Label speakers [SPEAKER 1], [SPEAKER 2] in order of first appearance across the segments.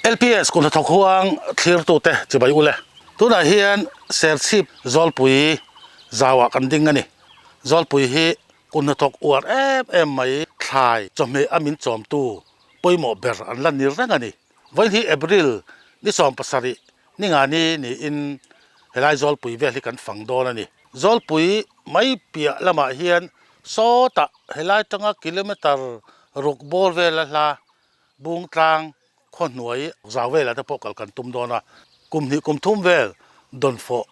[SPEAKER 1] LPS kut hnathawk huang thlirtute chibai ule. Tunah hian Serchhip Zawlpui zauah kan ding a ni. Zawlpui hi kut hnathawk uar em em mai thlai chawhmeh a min chawmtu pawimawh ber an la ni reng a ni. Vawiin hi April ni 70 ni nga ni niin helai Zawlpui vel hi kan fang dawn a ni. Zawlpui mai piah lamah hian sawtah helai tanga kilometre ruk bawr vel a hla Bung tlang khaw hnuai zau velah te pawh kal kan tum dawn a, kum hnih kum thum vel dawnfawh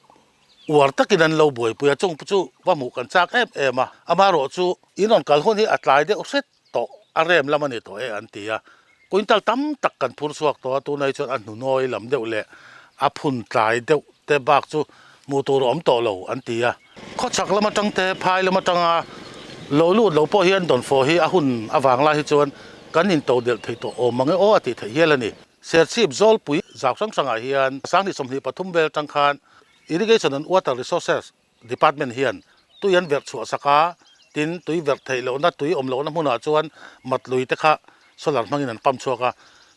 [SPEAKER 1] uar takin an lo buaipui a, chung chu va hmuh kan chak em em a, amaherawh chu in rawn kal hun hi a tlai deuh hret tawh, a rem lam a ni tawh e an ti a, quintal tam tak kan phur chhuak tawh a, tunah hi chuan a hnunawi lam deuh leh a phun tlai deuh te bak chu hmuh tur a awm tawh lo an ti a. Khawchhak lam atang te, phai lam atanga lo lut lo pawh hian dawnfawh hi a hun avang lai hi chuan kan intodelh thei tawh awm mang e aw a tih theih hial a ni. Serchhip Zawlpui zau hrang hrangah hian 2023 vel atang khan Irrigation and Water Resources Department hian tui an verh chhuah sak a, tin tui verh theih lohna tui awm lohna hmunah chuan mat lui te kha solar hmangin an pump chhuak a,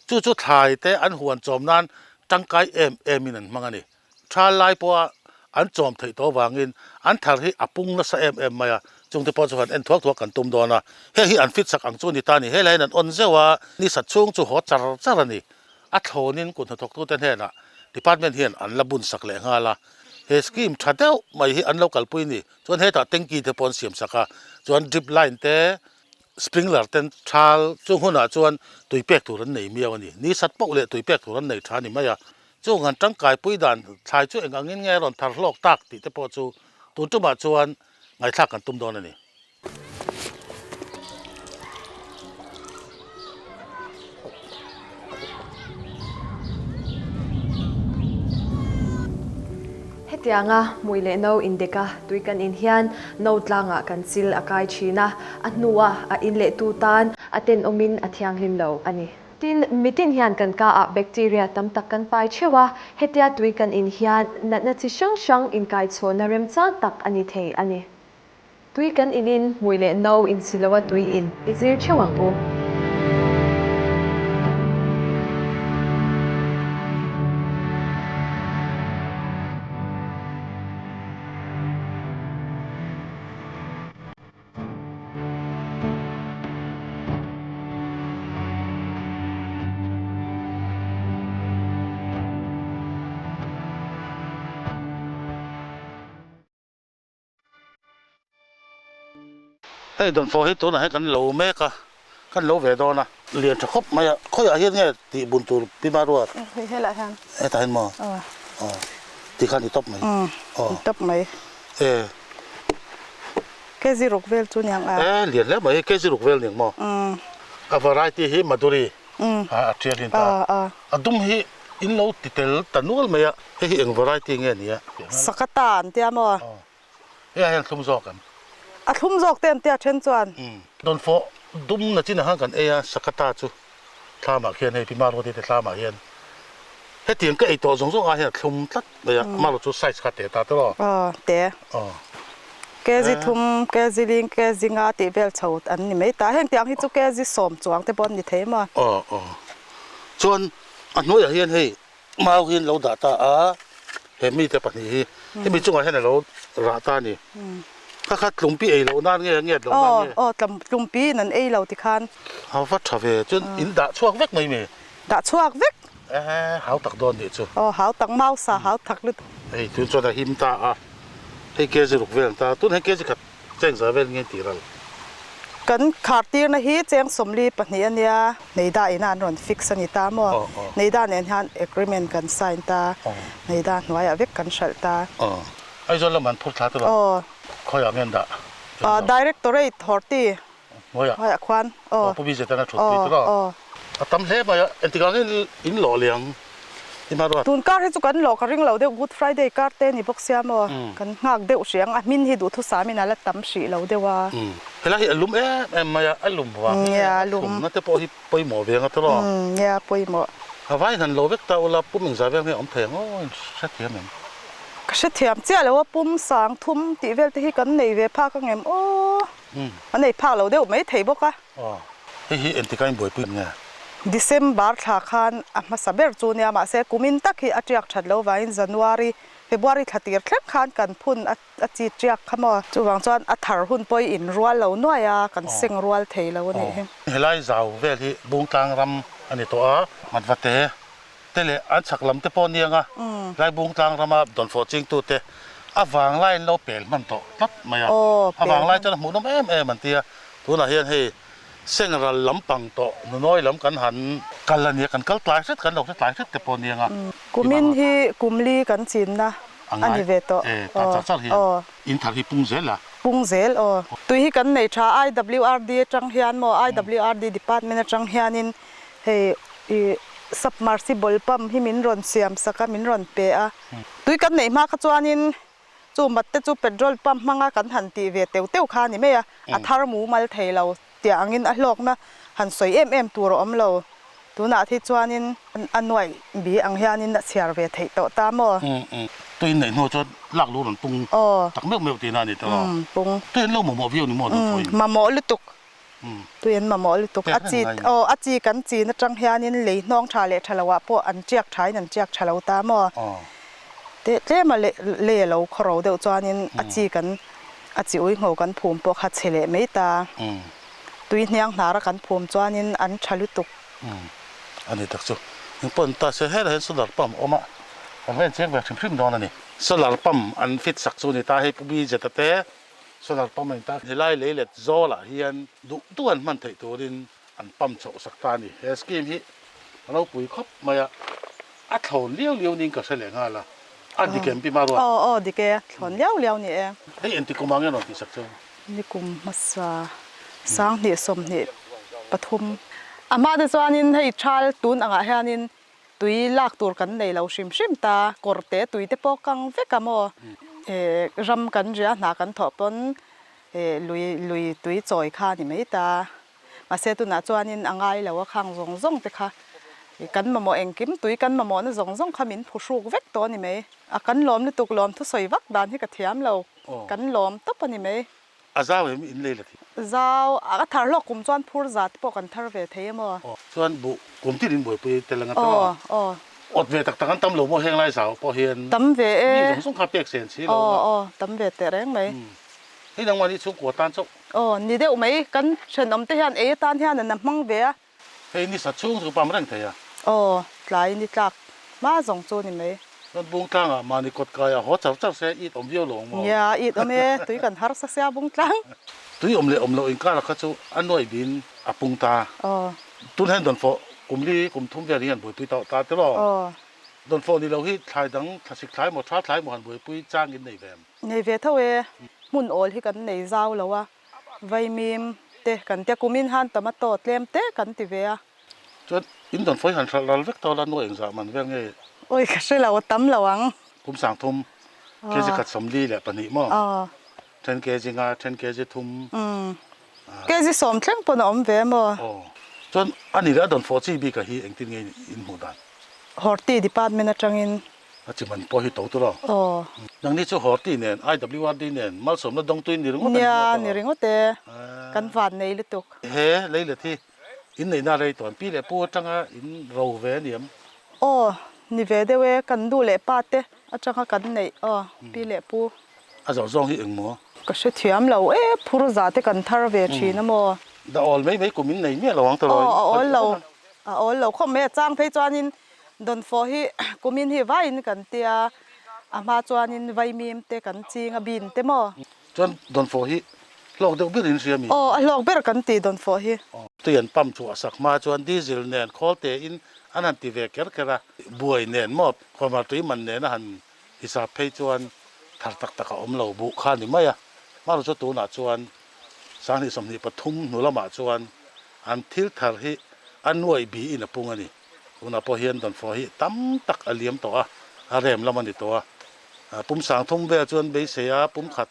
[SPEAKER 1] chu chu thlai te an huan chawm nan tangkai em emin an hmang a ni. Tha lai pawha an chawm theih tawh avangin an thar hi a pung nasa em em mai a, chungte pawh chu han en thuak thuak kan tum dawn a, hei hi an fit sak ang chu a ni ta a ni, helai hian an awn zeuh a, ni sat chhung chu haw char char a ni, a thlawnin kut hnathawktute hnenah department hian an la bun sak leh nghal a, he scheme tha deuh mai hi an lo kalpui a ni, chuan hetah tanky te pawh an siam sak a, chuan drip line te sprinkler ten thal chung hunah chuan tui pek tur an nei miau a ni, ni sat poh leh tui pek tur an nei tha a ni mai a. Chung an tangkaipui dan thlai chu eng angin nge rawn thar hlawk tak tih te pawh chu tun tumah chuan ngaihthlak kan tum dawn a ni.
[SPEAKER 2] Hetianga hmui leh no indek a tui kan in hian no tlangah kan chil a kai thin a, a hnua a in leh tu tan a tenawmin a thianghlim lo a ni. Tin, mitin hian kan ka ah bacteria tam tak kan pai theuh a, hetia tui kan in hian natna chi hrang hrang inkaichhawnna remchang tak a ni thei a ni. Tui kan inin hmui leh no insi loa tui in i zir theuh ang u.
[SPEAKER 1] Hei dawnfawh hi tunah hian kan lo mek a, kan lo ve dawn a. Lian tha khawp mai a, khawiah hian nge tih bun tur pi ma ruat?
[SPEAKER 3] Hei helaiah hian.
[SPEAKER 1] Hetah hian maw?
[SPEAKER 3] Aw.
[SPEAKER 1] Aw, tikhan i tawp mai.
[SPEAKER 3] Aw. I tawp mai.
[SPEAKER 1] E.
[SPEAKER 3] Kg ruk vel chu niang a.
[SPEAKER 1] E lian hle mai kg ruk vel niang maw? A variety hi Madhuri a tial in ta. A dum hi in lo ti tel ta nual mai a, hei hi eng variety nge nia?
[SPEAKER 3] Sakata an tia maw?
[SPEAKER 1] Hei ah hian thlum zawk em?
[SPEAKER 3] A thlum zawk te an tia then chuan.
[SPEAKER 1] Dawnfawh dum na chin ah khan kan ei a, Sakata chu thlamah khian hei Pi Maruati te thlamah hian hetiang ka ei tawh zawng zawng ah hian a thlum tlat mai a, Maruat chu size kha te ta tawh
[SPEAKER 3] aw. Aw te.
[SPEAKER 1] Aw.
[SPEAKER 3] Kg thum, kg ling, kg nga tih vel chho an ni mai ta. Heng tiang hi chu kg 10 chuang te pawh an ni thei maw?
[SPEAKER 1] Aw aw. Chuan a hnuaiah hian hei mau hi an lo dah ta a, he mite pahnih hi hemi chungah hian a lo rah ta a ni. Kha kha tlumpi ei loh nan nge nge loh nan nge?
[SPEAKER 3] Aw aw tlumpi in an ei lo tikhan.
[SPEAKER 1] A va tha ve, chuan in dah chhuak vek mai mi?
[SPEAKER 3] Dah chhuak vek.
[SPEAKER 1] Ehe hau tak dawn nih chu.
[SPEAKER 3] Aw hau tak mau sa hau tak lutuk.
[SPEAKER 1] Hei tun chuan a him ta a, hei kg ruk vel an ta, tun hei kg khat cheng za vel nge tih ral.
[SPEAKER 3] Kan khar tirna hi cheng 42 a nia, Neida ina an rawn fix a ni ta maw? Neida nen hian agreement kan sign ta, Neida hnuaiah vek kan hralh ta.
[SPEAKER 1] Aw, Aizawl lamah an phur thla ta lo?
[SPEAKER 3] Aw.
[SPEAKER 1] Khawiah nge an dah?
[SPEAKER 3] Directorate Horti.
[SPEAKER 1] Hnuaiah?
[SPEAKER 3] Hnuaiah khuan, aw.
[SPEAKER 1] Aw, Pu Vijay tan a thut pui ta lo?
[SPEAKER 3] Aw.
[SPEAKER 1] A tam hle mai a, engtikah nge in lawh leh ang? I hma ruat.
[SPEAKER 3] Tun kar hi chu kan lawh ka ring lo deuh, Good Friday kar te ni bawk sia maw? Kan nghak deuh hrih ang, a hmin hi duhthusam in a la tam hrih lo deuh a.
[SPEAKER 1] Helai hi a lum em em mai a, a lum vang hi a thlumna te pawh hi pawimawh ve ang a tawh.
[SPEAKER 3] Nia pawimawh.
[SPEAKER 1] A vai han lo vek ta ula, pum engzah vel nge awm thei ang aw, in hrethiam em?
[SPEAKER 3] Ka hrethiam chiah lo a, pum sang thum tih vel te hi kan nei ve phak ang em aw? Kan nei phak lo deuh mai thei bawk a.
[SPEAKER 1] Aw, hei hi engtika in buaipui nge?
[SPEAKER 3] December thla khan a hmasa ber chu nia mahse kumin tak hi a tiak that lo vangin January, February thla tir thleng khan kan phun a a chi tiak kha maw. Chuvang chuan a thar hun pawh i in rual lo nuai a, kan seng rual thei lo a nih hi.
[SPEAKER 1] Helai zau vel hi Bungtlang ram a ni tawh a, Matvate te leh an chhak lam te pawh aniang a, helai Bungtlang rama dawnfawh chingtute a vanglai an lo pel hman tawh tlat mai a, a vanglai chuan a hmuhnawm em em an ti a, tunah hian hei Sengral lampang tawh nunawi lam kan han kal a nia, kan kal tlai hret, kan lo hre tlai hret te pawh aniang a.
[SPEAKER 3] Kumin hi kumli kan chinna a ni ve tawh.
[SPEAKER 1] E, ta char char hian in thar hi pung zel a.
[SPEAKER 3] Pung zel aw. Tui hi kan nei tha IWRD atang hian maw IWRD department atang hianin hei i submersible pump hi min rawn siam sak a, min rawn pe a. Tui kan neih hma kha chuanin Chu mat te chu petrol pump hmanga kan han tih ve teuh teuh kha a ni mai a, a thar mumal thei lo tiah angin a hlawkna han sawi em em tur a awm lo. Tunah thi chuanin a nuaih bi ang hianin a chhiar ve theih tawh ta maw?
[SPEAKER 1] Tui neih hnu chuan lak lu rawn pung tak meuh meuh tihna a ni tawh a.
[SPEAKER 3] Pung.
[SPEAKER 1] Tui an lo mamawh viau ni maw an rawn
[SPEAKER 3] fawi? Mamawh lutuk. Tui an mamawh lutuk. A chi aw a chi kan chin atang hianin lei hnawng tha leh tha loah pawh an tiak thain an tiak tha lo ta maw? Teh tlema lei a lo khawro deuh chuanin a chi kan a chi ui ngho kan phum pawh kha chhe leh mai ta. Tui hniang hnara kan phum chuanin an tha lutuk.
[SPEAKER 1] A ni tak chu. Engpawh an ta se helai hian solar pump a awm a, kan va incheng ve hrim hrim dawn a ni. Solar pump an fit sak chu a ni ta hei Pu Bijeta te Solar pump a ni ta. Helai lei let zawlah hian duh duh an hman theih turin an pump chhoh sak ta a ni. He scheme hi a ropui khawp mai a, a thlawn liau liau niin ka hre leh nghal a, a dik em pi Maruat?
[SPEAKER 3] Aw aw dik e, thlawn liau liau ni e.
[SPEAKER 1] Hei engti kum ah nge rawn tih sak chu?
[SPEAKER 3] Nikum hmasa 20 23. A hma te chuanin hei thal tun angah hianin Tui lak tur kan nei lo hrim hrim ta, kawr te tui te pawh kang vek a maw? Ram kan ria hna kan thawh pawn lui lui tui chawi kha a ni mai ta. Mahse tunah chuanin a ngai lo a khang zawng zawng te kha kan mamawh engkim tui kan mamawhna zawng zawng kha min phuhruk vek tawh a ni mai. A kan lawm lutuk lawm thusawi vak dan hi ka thiam lo, kan lawm tawp a ni mai.
[SPEAKER 1] A zau em in lei la thih?
[SPEAKER 3] Zau, a thar hlawk kum chuan phur za te pawh kan thar ve thei em aw?
[SPEAKER 1] Aw, chuan buh kum tin in buaipui tel anga tam a?
[SPEAKER 3] Aw, aw.
[SPEAKER 1] Awt ve tak tak an tam lo maw heng lai zau pawh hian?
[SPEAKER 3] Tam ve e.
[SPEAKER 1] Mi zawng zawng kha pek sen si lo
[SPEAKER 3] a. Aw, aw, tam ve teh reng mai.
[SPEAKER 1] Hei nangmah nih chhungkua tan chauh.
[SPEAKER 3] Aw, ni deuh mai, kan thenawm te hian ei atan hian an hmang ve a.
[SPEAKER 1] Hei ni sat chhung chu pam reng thei a.
[SPEAKER 3] Aw, tlai ni tlak hma zawng chu ni mai.
[SPEAKER 1] Chuan Bungtlangah mahni kawt kaiah haw char char se it awm viau lo ang maw?
[SPEAKER 3] Nia, it awm e, tui kan harsa sia Bungtlang.
[SPEAKER 1] Tui awm leh awm loh inkar kha chu a nuai bin a pung ta.
[SPEAKER 3] Aw.
[SPEAKER 1] Tun hian dawnfawh kum li kum thum vel hi han buaipui tawh ta tiraw?
[SPEAKER 3] Aw.
[SPEAKER 1] Dawnfawh ni lo hi thlai dang thlasik thlai maw tha thlai maw han buaipui changin nei ve em?
[SPEAKER 3] Nei ve tho e, hmun awl hi kan nei zau lo a. Vaimim te kan tia kumin han tomato tlem te kan ti ve a.
[SPEAKER 1] Chuan in dawn fawi han hralh ral vek tawh la nuai engzah man vel nge?
[SPEAKER 3] Oi ka hre lo tam lo ang.
[SPEAKER 1] Kum 30 kg 142 maw?
[SPEAKER 3] Aw.
[SPEAKER 1] Then kg nga then kg thum.
[SPEAKER 3] Umm kg sawm thleng pawn a awm ve maw?
[SPEAKER 1] Aw. Chuan a ni leh a dawn fawh chi bik ah hi engtin nge in hmuh dan?
[SPEAKER 3] Horti department atangin
[SPEAKER 1] A chi man pawh hi to tur aw.
[SPEAKER 3] Aw.
[SPEAKER 1] Nangni chu Horti nen, IWRD nen, malsawmna dawngtuin ni ringawt a ni
[SPEAKER 3] Nia, ni ringawt e. Kan van nei lutuk.
[SPEAKER 1] He leilet hi in neihna rei tawn pi leh pu atanga in ro ve a ni em?
[SPEAKER 3] Aw, ni ve deuh e. Kan nu leh pa te atanga kan neih aw, pi leh pu.
[SPEAKER 1] A zawh zawng hi eng maw?
[SPEAKER 3] Ka hrethiam lo e, phur za te kan thar ve thin a maw?
[SPEAKER 1] Da awl mai mai kum in nei miah lo ang tawh
[SPEAKER 3] Aw, a awl lo. A awl lo khawp mai a, chang phei chuanin Dawnfawh hi kumin hi vaiin kan tia, a hma chuanin vaimim te kan ching a bin te maw?
[SPEAKER 1] Chuan dawnfawh hi hlawk deuh ber in hria mi?
[SPEAKER 3] Aw, a hlawk ber kan ti dawnfawh hi.
[SPEAKER 1] Tui an pump chhuah sak hma chuan diesel nen khawl te in an han ti ve ker ker a, buai nen maw khuamar tui man nen a han hisap phei chuan thar tak tak a awm lo buh kha ni mai a, hmarawh chu tunah chuan 2023 hnu lamah chuan an thil thar hi a nuaih bi in a pung a ni. Tunah pawh hian dawnfawh hi tam tak a liam tawh a, a rem lam a ni tawh a. Pum 30 vel chuan beisei a, pum khat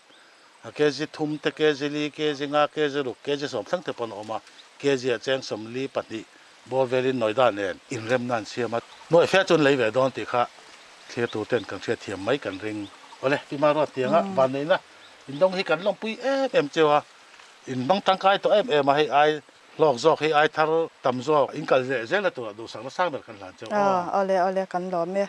[SPEAKER 1] kg thum te, kg li, kg nga, kg ruk, kg sawm thleng te pawn a awm a. Kg ah cheng 42 bawr velin Noida nen inremna an siam a. Nuaih fe chuan lei ve dawn tih kha thlir tur ten kan hriatthiam mai kan ring. Awle, Pi Maruat tianga vanneihna indawng hi kan lawmpui em em cheu a, in hmang tangkai tawh em em a, hei ai. Hlawk zawk hi ai thar tam zawk in kal leh zel a turah duhsakna sang ber kan hlan cheu aw.
[SPEAKER 3] Awle awle kan lawm e.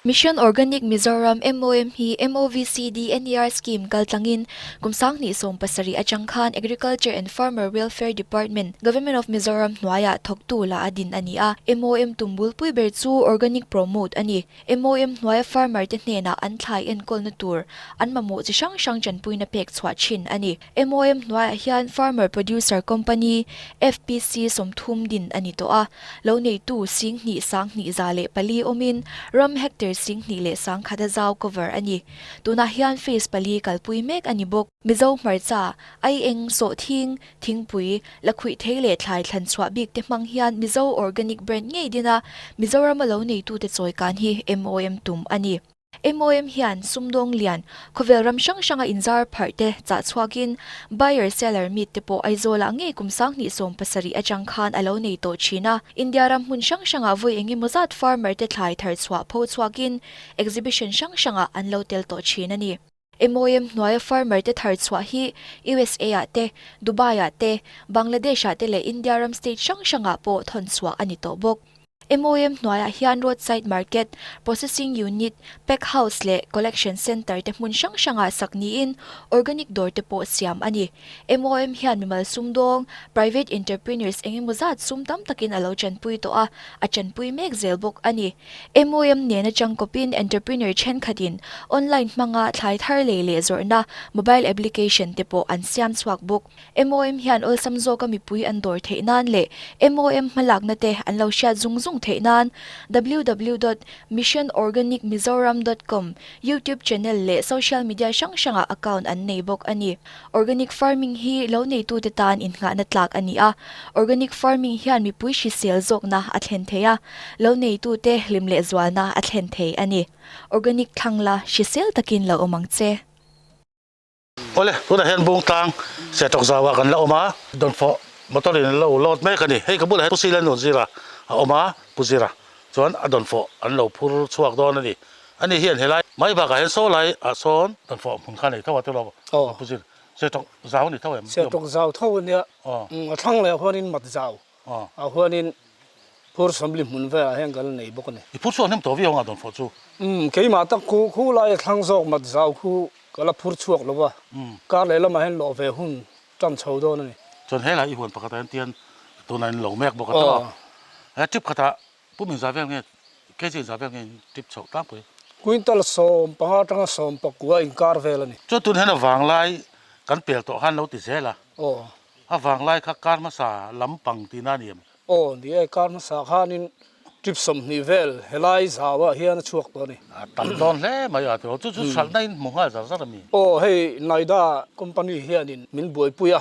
[SPEAKER 4] Mission Organic Mizoram, MOM, hi MOVCD NER Scheme kaltlangin kum 2017 atang khan Agriculture and Farmer Welfare Department, Government of Mizoram hnuaiah thawktu la a din a ni a. MOM tum bulpui ber chu Organic Promote a ni. MOM hnuaia farmer te hnenah an thlai enkawlna tur an mamawh chi hrang hrang tanpuina pek chhuah thin a ni. MOM hnuaiah hian Farmer Producer Company, FPC, 30 din a ni tawh a, lo neitu 2124 awmin ram hectare 21,000 a zau cover a ni. Tunah hian phase pali kalpui mek a ni bawk. Mizo hmarcha, aieng, sawhthing, Thingpui, lakhuih thei leh thlai thlan chhuah bik te hmang hian Mizo Organic brand ngei din a, Mizorama lo neitute chawi kan hi MOM tum a ni. MOM hian sumdawng lian, khawvel ram hrang hranga inzar pharh te chah chhuakin buyer seller meet te pawh Aizawlah ngei kum 2017 atang khan a lo nei tawh thin a. India ram hmun hrang hrangah vawi engemaw zat farmer te thlai thar chhuah pho chhuakin exhibition hrang hrangah an lo tel tawh thin a ni. MOM hnuaia farmer te thar chhuah hi USA ah te, Dubai ah te, Bangladesh ah te leh India ram state hrang hrangah pawh thawn chhuah a ni tawh bawk. MOM hnuaiah hian roadside market, processing unit, pack house leh collection centre te hmun hrang hrangah sak niin organic dawr te pawh siam a ni. MOM hian mimal sumdawng, private entrepreneurs engemaw zat sum tam takin a lo chanpui tawh a, a chanpui mek zel bawk a ni. MOM nen atang kawpin entrepreneur thenkhatin online hmanga thlai thar lei leh zawrhna mobile application te pawh an siam chhuak bawk. MOM hian awlsam zawka mipui an dawr theih nan leh MOM hmalakna te an lo hriat zung zung theih nan www dot missionorganicmizoram dot com YouTube channel leh social media hrang hrangah account an nei bawk a ni. Organic farming hi lo neitute tan innghahna tlak a ni a, organic farming hian mipui hrisel zawkna a thlen thei a, lo neitute hlim leh zualna a thlen thei a ni. Organic thlang la hrisel takin lo awm ang che.
[SPEAKER 1] Awle, tunah hian Bungtlang Sertawk zauah kan la awm a, Dawnfawh motor in an lo load mek a ni. Hei ka bulah hian Pu Sila Nunzira a awm a, Pu Zira chuan a dawnfawh an lo phur chhuak dawn a ni. Ani hian helai mai bakah hian saw lai ah sawn dawnfawh hmun kha nei tho a tilo Pu Zir. Sertawk zau a ni tho em?
[SPEAKER 5] Sertawk zau tho a nia. A thlang leh huanin mat zau ah huanin phur sawmli hmun velah hian kan la nei bawk a ni.
[SPEAKER 1] I phur chhuak hnem tawh viau anga dawnfawh chu?
[SPEAKER 5] Umm keimah tak khu khu lai a thlang zawk mat zau khu ka la phur chhuak lo va, kar leh lamah hian lawh ve hun tan chho dawn a ni.
[SPEAKER 1] Chuan helai i huan pakhatah hian tian tunah in lo mek bawk a tawh a. He trip khatah pum inzah vel nge kg inzah vel nge in trip chhoh tlangpui?
[SPEAKER 5] Quintal 15 atanga 19 inkar vel a ni.
[SPEAKER 1] Chuan tun hian a vanglai kan pel tawh khan lo ti zel a. A vanglai kha kar hmasa lampang tihna a ni em?
[SPEAKER 5] Aw ni e, kar hmasa khanin trip 20 vel helai zauah hian a chhuak tawh a ni.
[SPEAKER 1] A tam dawn hle mai a tiraw, chu chu hralhna in hmu nghal zar zar a mi?
[SPEAKER 5] Aw hei Naida company hianin min buaipui a,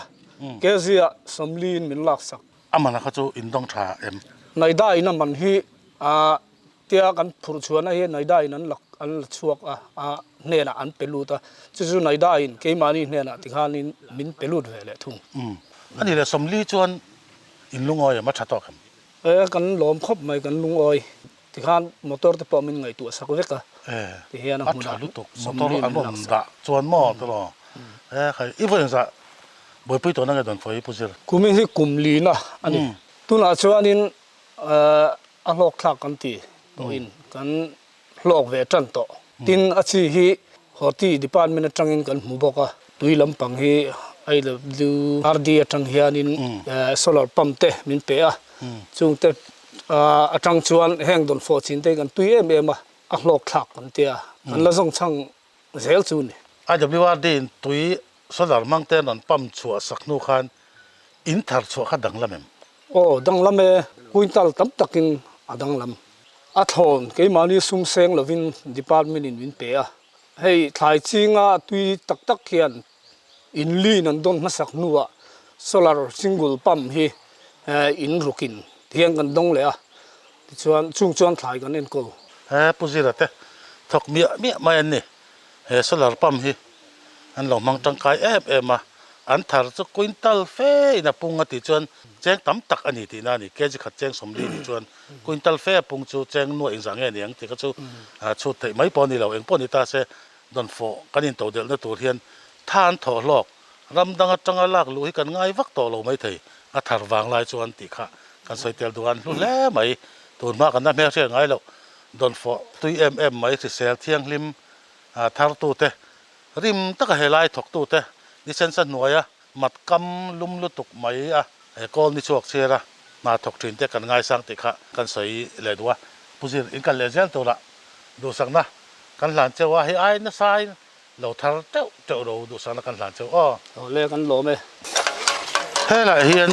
[SPEAKER 5] kg ah 40 in min laksak.
[SPEAKER 1] A man a kha chu in dawng tha em?
[SPEAKER 5] Naida in a man hi a tia kan phurh chhuahna hi Naida in an la an la chhuak a, a hnenah an pe lut a, chu chu Naida in keimahni hnenah tikhanin min pe lut ve leh thung.
[SPEAKER 1] Umm a ni le, 40 chuan In lungawi em? A tha tawk em?
[SPEAKER 5] E, kan lawm khawp mai, kan lungawi. Tikhan motor te pawh min ngaihtuah sak vek a.
[SPEAKER 1] E, a tha lutuk. Motor an rawn dah chuan maw tiraw? E, khai, i vawi engzah buaipui tawhna nge dawn fawi Pu Zir?
[SPEAKER 5] Kumin hi kum lina a ni. Tunah chuanin a hlawk thlak kan ti tawhin kan hlawk ve tan tawh. Tin, a chi hi Horti Department atangin kan hmu bawk a, tui lampang hi IWRD atang hianin solar pump te min pe a, chungte atang chuan heng dawnfawh chin te hi kan tui em em a, a hlawk thlak kan tia, kan la zawng chhang zel chu ni.
[SPEAKER 1] IWRD in tui solar hmang te an rawn pump chhuah sak hnu khan in thar chhuah kha danglam em?
[SPEAKER 5] Aw, danglam e, quintal tam takin a danglam. A thlawn keimahni sum seng lovin department in min pe a, hei thlai chinga tui tak tak hian in lin an dawn hmasak hnuah solar single pump hi in rukin tihian kan dawng leh a, tichuan chung chuan thlai kan enkawl.
[SPEAKER 1] He Pu Zira te thawk miah miah mai an ni, he solar pump hi an lo hmang tangkai em em a, an thar chu quintal fe in a pung a tih chuan cheng tam tak a ni tihna a ni, kg khat cheng 40 nih chuan quintal fe a pung chu cheng nuaih engzah nge ni ang tih kha chu chhut theih mai pawh a ni lo, eng pawh ni ta se dawnfawh kan intodelhna tur hian tha an thawh hlawk, ram dang atanga lak luh hi kan ngai vak tawh lo mai thei. A thar vang lai chuan tih kha kan sawi tel duh a, an hlu hle mai. Tun hma kan la hmelhriat ngai loh dawnfawh tui em em mai hrisel thianghlim thartute, rim taka helai thawktute ni sensa hnuaia mat kam lum lutuk mai a he kawl ni chhuak chhiar a hna thawk thin te kan ngaisang tih kha kan sawi leh duh a. Pu Zir, in kal leh zel turah duhsakna kan hlan cheu a, hei ai nasain Lo thar teuh teuh ro duhsakna kan hlan cheu aw.
[SPEAKER 5] Awle kan lawm e.
[SPEAKER 1] Helaiah hian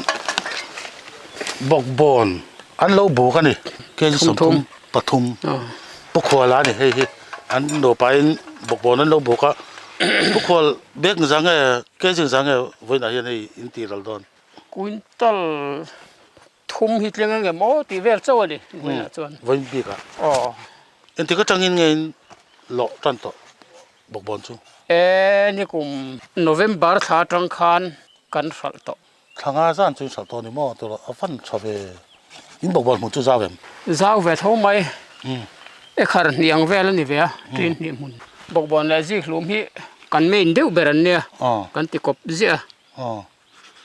[SPEAKER 1] bawkbawn an lo buk a ni. Kg 33 Pu Khuala a ni hei hi an nupain bawkbawn an lo buk a. Pu Khual bag ni zang nge kg ni zang nge vawiinah hian hei in tih ral dawn.
[SPEAKER 6] Quintal thum hi tling ang em aw tih vel chauh a ni vawiinah chuan.
[SPEAKER 1] Vawiin bikah.
[SPEAKER 6] Aw.
[SPEAKER 1] Engtik atangin nge in lawh tan tawh bawkbawn chu?
[SPEAKER 6] E nikum November thla atang khan kan hralh tawh.
[SPEAKER 1] Thla nga zan chu in hralh tawh a ni maw? Tawh a van tha ve. In bawkbawn hmun chu zau em?
[SPEAKER 6] Zau ve tho mai. E khar hnih ang vel a ni ve a, ṭin hnih hmun. Bawkbawn leh zik hlum hi kan main deuh ber an nia, kan ti kawp ziah
[SPEAKER 1] a.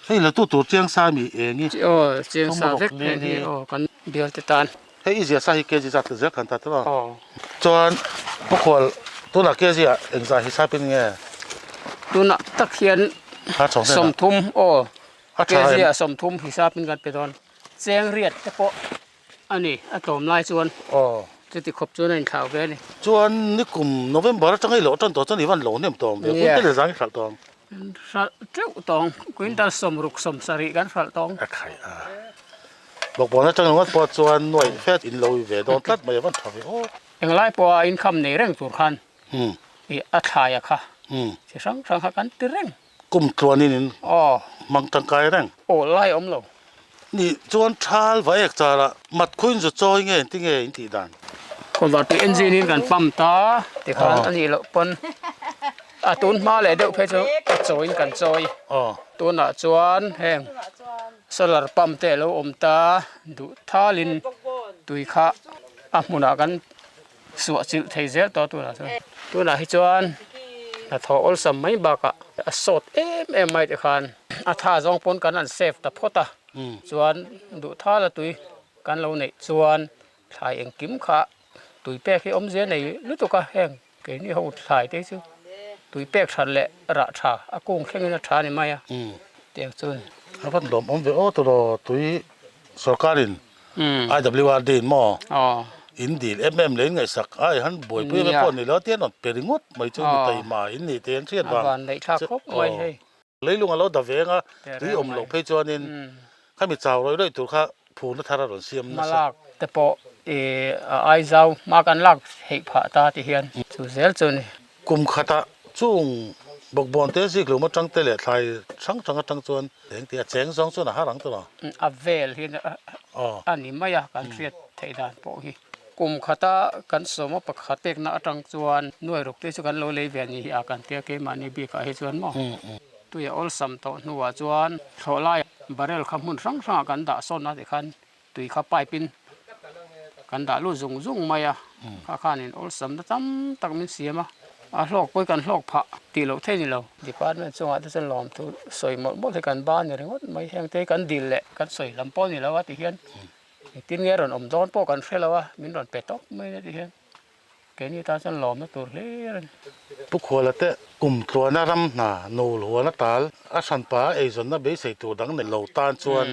[SPEAKER 1] Hei la tu tur chiang sa mi eng i.
[SPEAKER 6] Aw chiang sa vek hei hi aw kan bial te tan.
[SPEAKER 1] Hei i zia sa hi kg zat zel khan ta tawh a. Aw. Chuan Pukhual tunah kg ah engzah hisap in nge?
[SPEAKER 6] Tunah tak hian 30 aw kg ah 30 hisap in kan pe dawn. Cheng riat te pawh a ni a tlawm lai chuan.
[SPEAKER 1] Aw.
[SPEAKER 6] Chuti khawp chuan a inthlau ve a ni.
[SPEAKER 1] Chuan nikum November atanga i loh tan tawh chuan i van lo hnem tawh ang ve. Kun te leh zang i hralh tawh ang.
[SPEAKER 6] Hralh teuh tawng, quintal 60 70 kan hralh tawng.
[SPEAKER 1] A khai a. Bawkbawn atang ringawt pawh chuan nuaih fet in lo ve dawn tlat mai a van tha ve aw.
[SPEAKER 6] Englai pawha income nei reng tur khan i a thlai a kha chi hrang hrang kha kan ti reng.
[SPEAKER 1] Kum tluanin in hmang tangkai reng.
[SPEAKER 6] Aw lai awm lo.
[SPEAKER 1] Nih chuan thal va ek char a, mat khuin zu chawi nge engti nge in tih dan?
[SPEAKER 6] Kawlvar tui engine in kan pump ta tikhan a nih loh pawn a tun hma leh deuh phei chu a chawiin kan chawi. Tunah chuan heng solar pump te a lo awm ta duh thalin tui kha a hmunah kan suah chilh thei zel tawh tunah chuan. Tunah hi chuan hnathawh awlsam mai bakah a sawt em em mai tikhan a tha zawng pawn kan han save ta phawt a, chuan duh thala tui kan lo neih chuan thlai engkim kha tui pek hi awmzia nei lutuk a, heng keini ho thlai te hi chu tui pek that leh rah tha a kung thlengin a tha a ni mai a tiang chu a ni.
[SPEAKER 1] A van lawm awm ve aw tawh tui sorkarin IWRD in maw? In dil em em leh in ngaihsak a, i han buaipui em em pawh ni lo a, tian rawn pe ringawt mai chu mi taima in nih te an hriat vang.
[SPEAKER 6] A van neih thlak khawp mai hei.
[SPEAKER 1] Leilung a lo da veng a, tui awm loh phei chuanin khami chau rawih rawih tur kha phurna thar a rawn siam nasa.
[SPEAKER 6] Hmalak te pawh i Aizau hma kan lak theih phah ta ti hian chu zel chu a ni.
[SPEAKER 1] Kum khatah chung bawkbawn te ziklum atang te leh thlai hrang hrang atang chuan eng tih a cheng zawng chuan a har ang tawh lo.
[SPEAKER 6] A vel hi a ni mai a, kan hriat theih dan pawh hi. Kum khata kan sawma pakhat pekna atang chuan nuai ruk te chu kan lo lei ve a ni hi a kan tia keimahni bikah hi chuan maw. Tui a awlsam tawh hnuah chuan thlawhlai barrel kha hmun hrang hrangah kan dah sawn a tikhan Tui kha pipe in kan dah lut zung zung mai a, kha khanin awlsamna tam tak min siam a, a hlawk pawh hi kan hlawk phah tih loh theih ni lo. Department chungah te chuan lawmthu sawi mawlh mawlh hi kan ban ni ringawt mai, heng te hi kan dil leh kan sawi lam pawh a ni lo a ti hian engtin nge rawn awm dawn pawh kan hre lo a, min rawn pe tawp mai a ti hian. Keini tan chuan lawmna tur hlir a ni.
[SPEAKER 1] Pu Khuala te kum tluana ram hna nul huan a tal a hranpa a eizawnna beisei tur dang nei lo tan chuan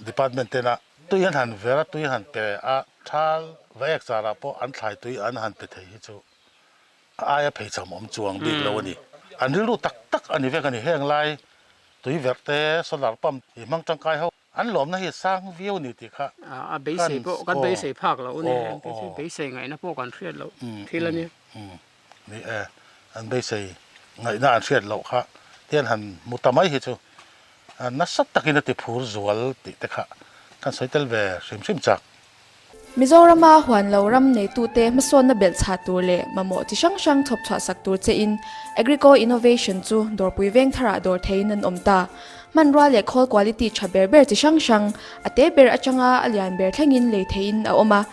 [SPEAKER 1] department tena tui an han ver a, tui han pe a, thal va ek charah pawh an thlai tui an han pe thei hi chu a aia pheichham awm chuang bik lo a ni. An rilru tak tak a ni vek a ni. Heng lai tui verh te solar pump hi hmang tangkai ho. An lawmna hi sang viau ni tih kha.
[SPEAKER 6] A beisei pawh kan beisei phak loh a ni engte chu beisei ngaihna pawh kan hriat loh thil a nia.
[SPEAKER 1] Ni e, an beisei ngaihna an hriat loh kha tian han hmu ta mai hi chu nasa takin a ti phur zual tih te kha kan sawi tel ve hrim hrim chak.
[SPEAKER 4] Mizorama huan lo ram neitute hmasawnna belh chhah tur leh mamawh chi hrang hrang chhawp chhuah sak tur chein Agrico Innovation chu dawrpui veng tharah dawr theiin an awm ta.
[SPEAKER 7] Hmanrua leh khawl quality tha ber ber chi hrang hrang, a te ber atanga a lian ber thlengin lei theihin a awm a.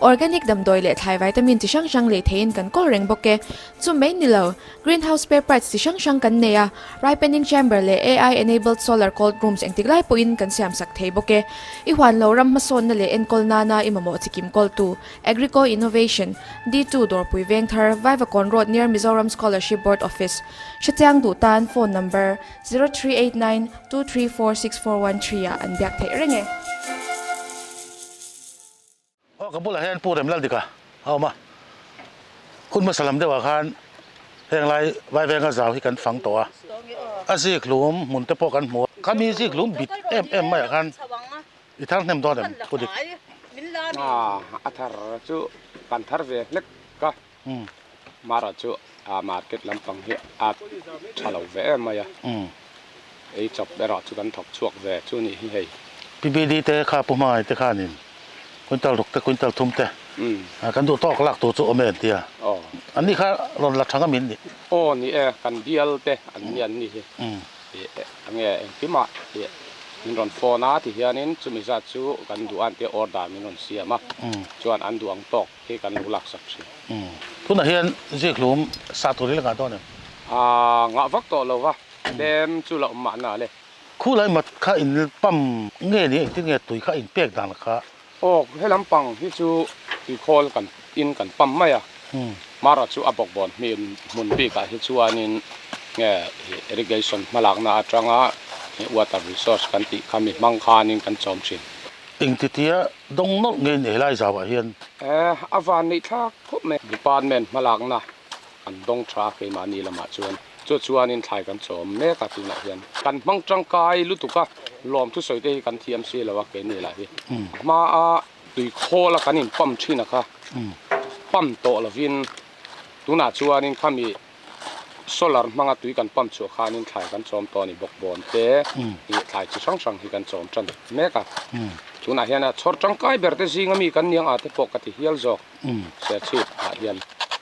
[SPEAKER 7] Organic damdawi leh thlai vitamin chi hrang hrang lei theihin kan kawl reng bawk e. Chu mai ni lo, greenhouse spare parts chi hrang hrang kan nei a, ripening chamber leh AI enabled solar cold rooms engtik lai pawhin kan siam sak thei bawk e. I huan lo ram hmasawnna leh enkawl nana i mamawh chikim kawltu, Agrico Innovation, D2 Dawrpui Vengthar, Vaivakawn Road near Mizoram Scholarship Board Office. Hrechiang duh tan phone number 0389 234 6413 ah an biak theih reng e.
[SPEAKER 1] Aw ka bulah hian Pu Remlaldika a awm a, hun hmasa lam deuhah khan heng lai Vaivenga zau hi kan fang tawh a, a zik lum hmun te pawh kan hmu a, khami zik lum bit em em maiah khan i thar hnem dawn em Pu Dik?
[SPEAKER 6] A thar chu kan thar ve hlek ka. Mara chu a market lampang hi a tha lo ve em mai a, ei chawp erawh chu kan thawk chhuak ve chu nih hi hei.
[SPEAKER 1] PBD te kha Pu Hmangaih te khanin quintal ruk te quintal thum te kan duh tawk lak tur chu awm e an ti a, an ni kha rawn la tha ngam in ni.
[SPEAKER 6] Aw ni e, kan bial te an ni an ni hi. Enge engkimah tih min rawn phone a ti hianin chumi zat chu kan duh a an tia order min rawn siam a, chuan an duh ang tawk hi kan lo laksak thin.
[SPEAKER 1] Tunah hian zikhlum sa tur hi la ngah dawn em?
[SPEAKER 6] Aa ngah vak tawh lo va, tlem chu la awm mahna le.
[SPEAKER 1] Khulai mat kha in pump nge ni engtin nge tui kha in pek dan kha?
[SPEAKER 6] Aw he lampang hi chu tuikhawl kan in kan pump mai a, Mara chu a bawkbawn hmi hmun bikah hi chuanin nge irrigation hmalakna atanga water resource kan tih kha mi hmang khanin kan chawm thin.
[SPEAKER 1] Engtitia dawng nawlh nge ni helai zauah hian?
[SPEAKER 6] A van neih thlak khawp mai. Department hmalakna kan dawng tha keimahni lamah chuan chu chuanin thlai kan chawm mek a tunah hian kan hmang tangkai lutuk a, lawm thusawi te hi kan thiam si lo a keini lah hi. Hmaa Tui khawl a kan in pump thin a kha, pump tawh lovin tunah chuanin khami solar hmanga tui kan pump chhuah khanin thlai kan chawm tawh a ni bawkbawn te ih thlai chi hrang hrang hi kan chawm tan mek a. Tunah hian a chhawr tangkai ber te zinga mi kan niang a te pawh ka ti hial zawk Serchhip ah hian.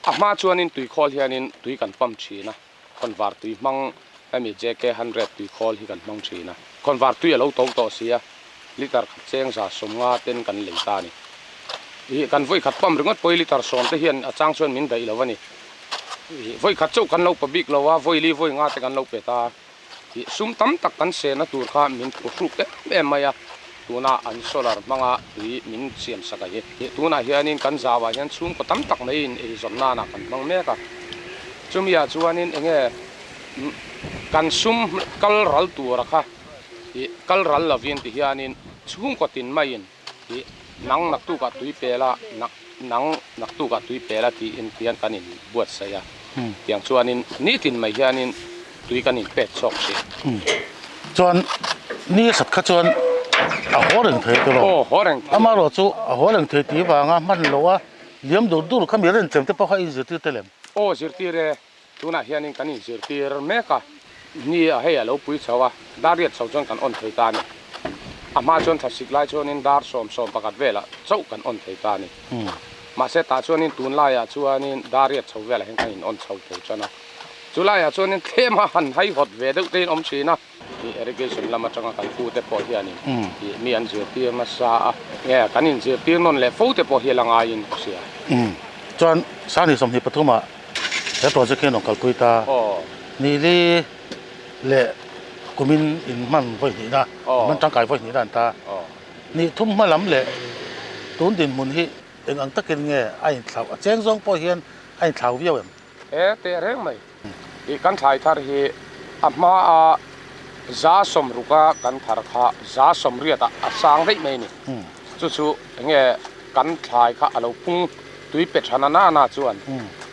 [SPEAKER 6] A hma chuanin tui khawl hianin tui kan pump thin a, khawnvar tui hmang hemi JK 100 tui khawl hi kan hmang thin a, khawnvar tui a lo to tawh si a, liter khat cheng za sawmnga ten kan lei ta a ni. Ih kan vawi khat pump ringawt pawh hi liter sawm te hian a chang chuan min daih lo a ni. Ih vawi khat chauh kan lo pe bik lo a, vawi li vawi nga te kan lo pe ta a. Ih sum tam tak kan sehna tur kha min phuhruk em em mai a, tuna an solar hmanga tui min siam sak a hi. Ih tunah hianin kan zauah hian chhungkaw tam tak maiin eizawn nanah kan hmang mek a. Chumi ah chuanin enge kan sum kal ral tura kha ih kal ral lovin ti hianin chhungkaw tin maiin ih nang naktukah tui pela nang naktukah tui pela tiin tian kan in buatsaih a tiang chuanin nitin mai hianin tui kan in pek chawk thin.
[SPEAKER 1] Chuan ni a sat kha chuan a haw reng thei tawh lo.
[SPEAKER 6] Aw haw reng thei.
[SPEAKER 1] Amaherawhchu a haw reng thei tih vanga hman loh a liam dur dur kha mi renchem te pawh kha inzirtir tel em?
[SPEAKER 6] Aw zirtir e, tunah hianin kan inzirtir mek a, ni a hei a lo pui chho a, dar riat chho chuan kan on thei ta a ni. A hma chuan thlasik lai chuanin dar 11 velah chauh kan on thei ta a ni. Mahse tah chuanin tunlaiah chuanin dar riat chho velah hian kan in on chho thei tan a. Chulaiah chuanin thlem a han haihawt ve deuh tein awm thin a. Ih irrigation lam atanga kan pu te pawh hianin ih mi an zirtir nasa a, nge kan inzirtir nawn leh fo te pawh hi a la ngaiin ka hria.
[SPEAKER 1] Chuan Sani 23 ah he project hi an rawn kalpui ta. Nili leh kumin in hman vawi hnihna, in hman tangkai vawi hnihna an ta. Ni thum hma lam leh tun dinhmun hi eng ang takin nge a inthlau, a cheng zawng pawh hian a inthlau viau em?
[SPEAKER 6] He teh reng mai. Ih kan thlai thar hi a hma a za 60 a kan thar kha za 80 ah a sang daih mai a ni. Chu chu enge kan thlai kha a lo pung tui pe tha na na chuan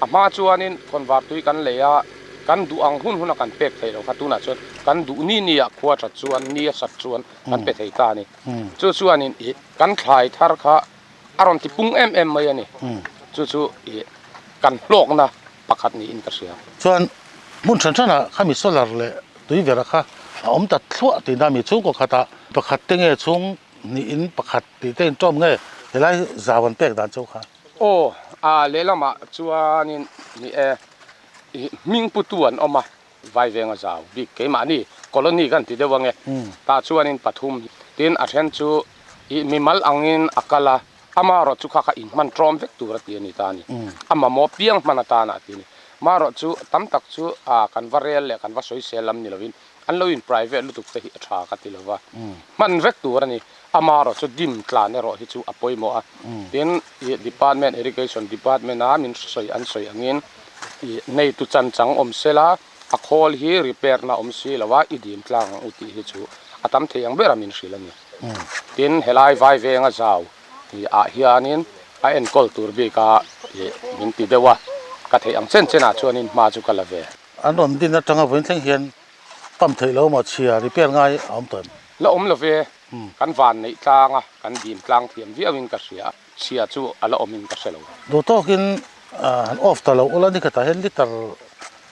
[SPEAKER 6] a hma chuanin khawnvar tui kan lei a, kan duh ang hun hun a kan pek theih loh kha tunah chuan kan duh ni ni ah khua that chuan ni a sat chuan kan pe thei ta a ni. Chu chuanin ih kan thlai thar kha a rawn ti pung em em mai a ni. Chu chu ih kan hlawkna pakhat niin ka hria.
[SPEAKER 1] Chuan hmun hran hranah khami solar leh tui vera kha a awm ta thluah tihna mi chhungkaw khatah pakhat te nge chhung hnihin pakhat tih te intawm nge helai zau an pek dan chu kha.
[SPEAKER 6] Aw a lehlamah chuanin ni e ih hming putu an awm a, Vaivenga zau bik keimahni Colony kan ti deuh ange. Tah chuanin pathum tin a then chu ih mimal angin a kal a, amarawh chu kha kha inhman tlawm vek tur a ti a ni ta a ni. A mamawh piang hman atana a ti a ni. Marawh chu tam tak chu ah kan va rel leh kan va sawisel lam ni lovin an lo in private lutuk te hi a tha ka ti lova. Hman vek tur a ni. Amarawh chu dim tlan erawh hi chu a pawimawh a. Tin ih department irrigation department a min sawi an sawi angin ih neitu chanchang awm sela, A khawl hi repair na awm si lo a, i dim tlang ang u tih hi chu a tam thei ang ber a min hrilh a ni. Tin, helai vai venga zau tih ah hianin a enkawl tur bik a min ti deuh a, ka theih ang chen chen ah chuanin hma chu ka la ve.
[SPEAKER 1] An rawn din atanga vawiin thleng hian pump theih lo maw chhia repair ngai a awm tawh em?
[SPEAKER 6] La awm lo ve, kan van neih tlang a, kan dim tlang thiam viau in ka hria a, chhia chu a la awm in ka hre lo.
[SPEAKER 1] Duh tawkin han off ta lo ula nikhatah hian liter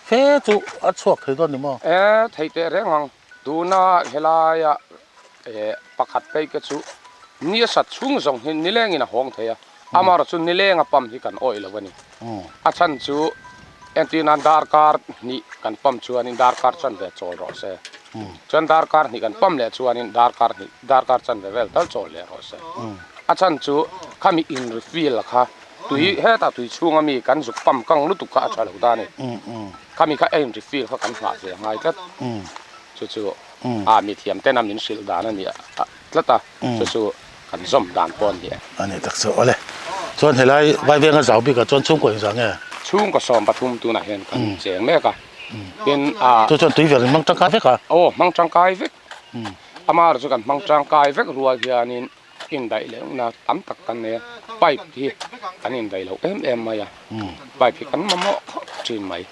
[SPEAKER 1] Fe chu a chhuak thei dawn ni maw?
[SPEAKER 6] E, thei teh reng ang. Tuna helaia e pakhat phei te chu ni a sat chhung zawng hi nilengin a hawng thei a, amaherawh chu nilenga pump hi kan awih lo a ni. A chhan chu entir nan darkar hnih kan pump chuanin darkar chanve chawl rawh se. Chuan darkar hnih kan pump leh chuanin darkar hnih darkar chanve vel tal chawl leh rawh se. A chhan chu khami in refill kha Tui hetah tui chhunga mi kan zuk pam kang lutuk kha a tha lo ta a ni. Khami kha ein refill kha kan nghah ve a ngai tlat. Chu chu a mi thiam tena min hrilh dan a ni tlat a, chu chu kan zawm dan pawh a ni e.
[SPEAKER 1] A ni tak chu awle. Chuan helai Vaivenga zau bikah chuan chhungkaw engzah nge?
[SPEAKER 6] Chhungkaw 13 tunah hian kan cheng mek a. Tin a.
[SPEAKER 1] Chu chuan tui vel in hmang tangkai vek a?
[SPEAKER 6] Aw hmang tangkai vek. Amah chu kan hmang tangkai vek rual hianin. Indaih lehna tam tak kan nei a, pipe hi kan indaih loh em em mai a, pipe hi kan mamawh khawp thin mai.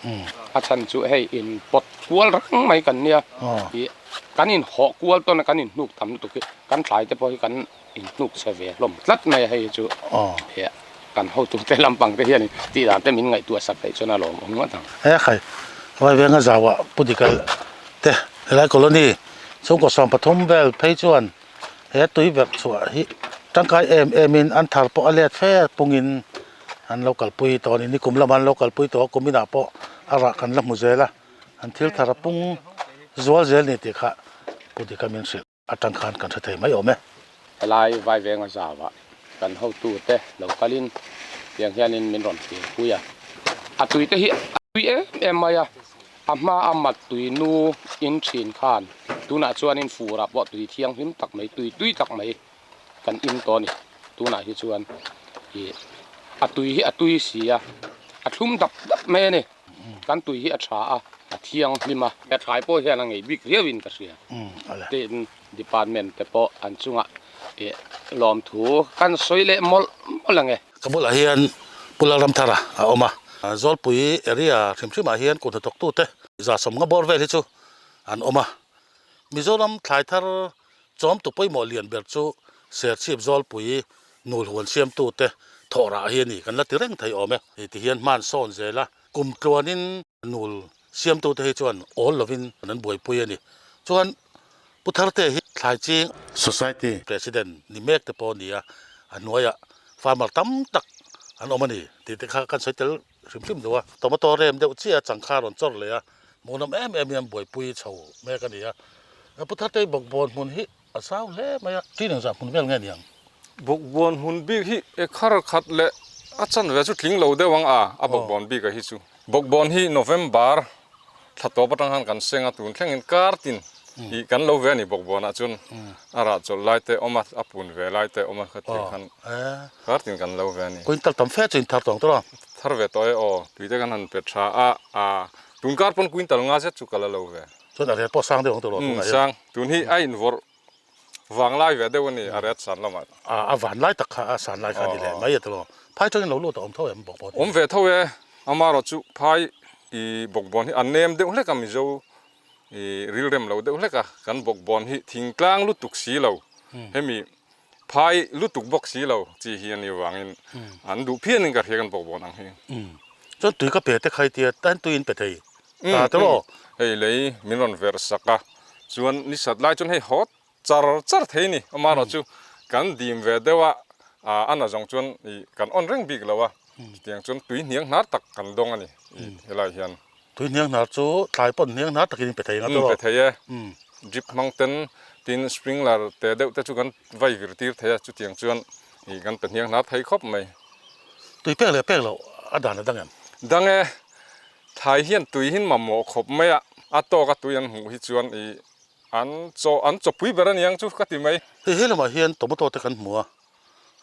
[SPEAKER 6] A chhan chu hei in pawt kual reng mai kan nia, ih kan in hawh kual tawn a kan in hnuk tam lutuk hi kan thlai te pawh hi kan in hnuk chhe ve hlawm tlat mai a, hei hi chu ih kan hotute lampang te hian tih dan te min ngaihtuah sak theih chuan a lawmawm ngawt ang.
[SPEAKER 1] He khai Vaivenga zauah Pu Dikal te helai colony chhungkaw 13 vel phei chuan He tui verh chhuah hi tangkai em em in an thar pawh a let fe pungin an lo kalpui tawh a ni. Nikum lamah an lo kalpui tawh a, kum inah pawh a rah kan la hmu zel a, an thil thar a pung zual zel ni tih kha Pu Dika min hrilh atang khan kan hre thei mai awm e.
[SPEAKER 6] Helai Vaivenga zauah kan hotute lo kalin tiang hianin min rawn thirpui a, a tuite hi a tui em em mai a. A hma a mat tui nu in thin khan tunah chuanin furah pawh tui thianghlim tak mai, tui tui tak mai kan in tawh a ni. Tunah hi chuan ih a tui hi a tui si a, a thlum dap dap mai a ni. Kan tui hi a tha a, a thianghlim a, a thlai pawh hian a ngei bik riauin ka hria. Tin, department te pawh an chungah ih lawmthu kan sawi leh mawlh mawlh ang e.
[SPEAKER 1] Ka bulah hian Pu Lalramthara a awm a, Zawlpui area hrim hrimah hian kut hnathawktute 150 bawr vel hi chu an awm a. Mizoram thlai thar chawmtu pawimawh lian ber chu Serchhip Zawlpui nulhuan siamtute thawh rah hi a ni kan la ti reng thei awm e. Ti hian hman sawn zel a, kum tluanin nul siamtute hi chuan awl lovin an buaipui a ni. Chuan Pu Tharte hi thlai ching Society President ni mek te pawh a ni a, a hnuaiah farmer tam tak an awm a ni tih te kha kan sawi tel hrim hrim duh a. Tomato rem deuh chiah a changkha rawn chawr leh a, hmuhnawm em em hian buaipui chho mek a ni a. Pu Tharte bawkbawn hmun hi a zau hle mai a, ṭin engzah hmun vel nge niang?
[SPEAKER 8] Bawkbawn hmun bik hi e khar khat leh a chanve chu tling lo deuh ang a, a bawkbawn bik a hi chu. Bawkbawn hi November thla tawp atang khan kan seng a, tun thlengin kar tin ih kan lo ve a ni bawkbawnah chuan a rah chawlh lai te awm a, a pun ve lai te awm a khatiang khan kar tin kan lo ve a ni.
[SPEAKER 1] Quintal tam fe chu in thar tawng tawh a?
[SPEAKER 8] Thar ve tawh e aw, tui te kan han pe tha a, tun kar pawn quintal nga zet chu ka la lo ve.
[SPEAKER 1] Chuan a ret pawh sang deuh ang tawh
[SPEAKER 8] tunah hian. Sang, tun hi a invawrh vanglai ve deuh a ni a ret san lamah.
[SPEAKER 1] A vanlai tak kha a san lai kha a ni leh mai a tilo. Phai tangin lo lut a awm tho em bawkbawn
[SPEAKER 8] hi? Awm ve tho e, amaherawh chu phai i bawkbawn hi a nem deuh hlek a Mizo i rilrem lo deuh hlek a, kan bawkbawn hi thingtlang lutuk si lo, hemi phai lutuk bawk si lo chi hi a ni vangin an duh phian in ka hria kan bawkbawn ang hi.
[SPEAKER 1] Chuan tui ka pe te khai tia tan tui in pe thei ta te maw?
[SPEAKER 8] Hei lei min rawn verh sak a, chuan ni sat lai chuan hei hawt char char thei ni, amaherawh chu kan dim ve deuh a, a na zawng chuan ih kan on reng bik lo a, chutiang chuan tui hniang hnar tak kan dawng a ni ih helai hian.
[SPEAKER 1] Tui hniang hnar chu thlai pawn hniang hnar takin in pe thei ang a tawh.
[SPEAKER 8] Pe thei e. Drip hmang ten tin sprinkler te deuh te chu kan vai vir tir thei a, chutiang chuan ih kan pe hniang hnar thei khawp mai.
[SPEAKER 1] Tui pek leh pek loh a dan a dang em?
[SPEAKER 8] Dang e. Thlai hian tui hin mamawh khawp mai a, a tawk a tui an hmuh hi chuan ih an chaw an chawpui ber a niang chu ka ti mai.
[SPEAKER 1] Hei he lamah hian tomato te kan hmu a,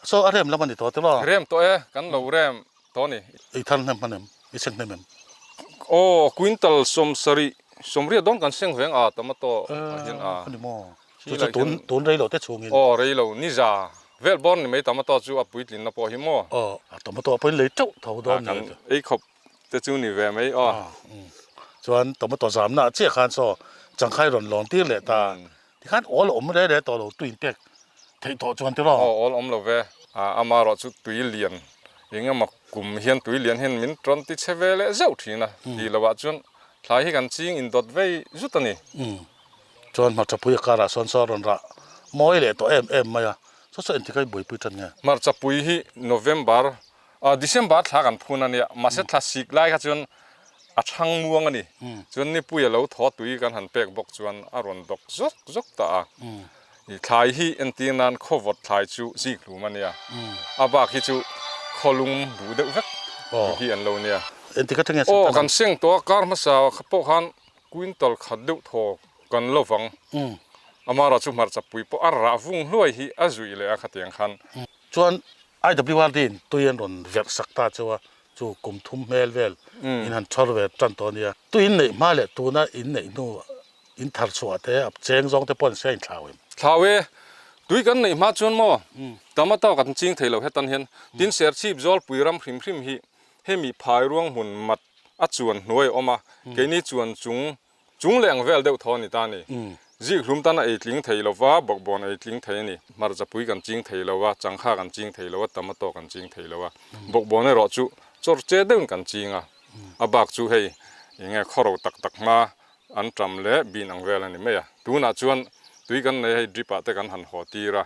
[SPEAKER 1] Saw a rem lam a ni tawh te maw?
[SPEAKER 8] Rem tawh e, kan lo rem tawh a ni.
[SPEAKER 1] I thar hnem hman em? I seng hnem em?
[SPEAKER 8] Aw, quintal 70, 80 dawn kan seng veng a tomato ah hian a.
[SPEAKER 1] A ni maw? Chu chu tun tun rei lo te chhungin.
[SPEAKER 8] Aw, rei lo, ni za vel bawr ni mai tomato chu a puitlinna pawh hi maw?
[SPEAKER 1] Aw, a tomato pawhin lei teuh tho dawn ni.
[SPEAKER 8] Kan ei khawp te chu ni ve mai aw.
[SPEAKER 1] Chuan tomato zamna ah chiah khan saw changkhai rawn lawn tir leh ta. Tikhan awl awm re re tawh lo tui pek theih tawh chuan tiraw?
[SPEAKER 8] Aw awl awm lo ve. Ama erawh chu tui lian eng emaw kum hian tui lian hian min rawn ti che ve leh zeuh thin a. Tih loh ah chuan thlai hi kan ching indawt vei zut a ni.
[SPEAKER 1] Chuan hmarchapui a karah sawn saw a rawn rah mawi leh tawh em em mai a. Saw saw engtik a i buaipui tan nge?
[SPEAKER 8] Hmarchapui hi November December thla kan phun a nia, mahse thla sik lai kha chuan a chhang muang a ni. Chuan nipui a lo thaw tui kan han pek bawk chuan a rawn dawk zawk zawk ta a. I thlai hi entir nan khawvawt thlai chu zik hlum a nia, a bak hi chu khawlum duh deuh vek hi an lo nia. Aw kan seng tawh a, kar hmasa pawh khan quintal khat deuh thaw kan lo vang. Amara chu hmarcha pui pawh a rah vung hluai hi a zuih leh a khatiang khan.
[SPEAKER 1] Chuan IWRD in tui an rawn verh sak ta cheu a, chu kum thum hmel vel in han chhawr ve tan tawh a nia. Tui in neih hma leh tuna in neih hnu in thar chhuah te a cheng zawng te pawh an sia in thlau em?
[SPEAKER 8] Thlau e, tui kan neih hma chuan maw tomato kan ching thei lo hetan hian tin Serchhip Zawlpui ram hrim hrim hi hemi phai ruang hmun mat a chuan hnuai a awm a, keini chuan chung Chung leh ang vel deuh thaw a ni ta a ni. Zik hlum tan a ei tling thei lo va, bawkbawn a ei tling thei a ni. Hmarcha pui kan ching thei lo a, changkha kan ching thei lo a, tomato kan ching thei lo a. Bawkbawn erawh chu chawr che deuhin kan ching a. A bak chu hei eng nge khawro tak tak hma an ṭam leh bin ang vel a ni mai a. Tunah chuan tui kan nei a, hei drip ah te kan han haw tir a.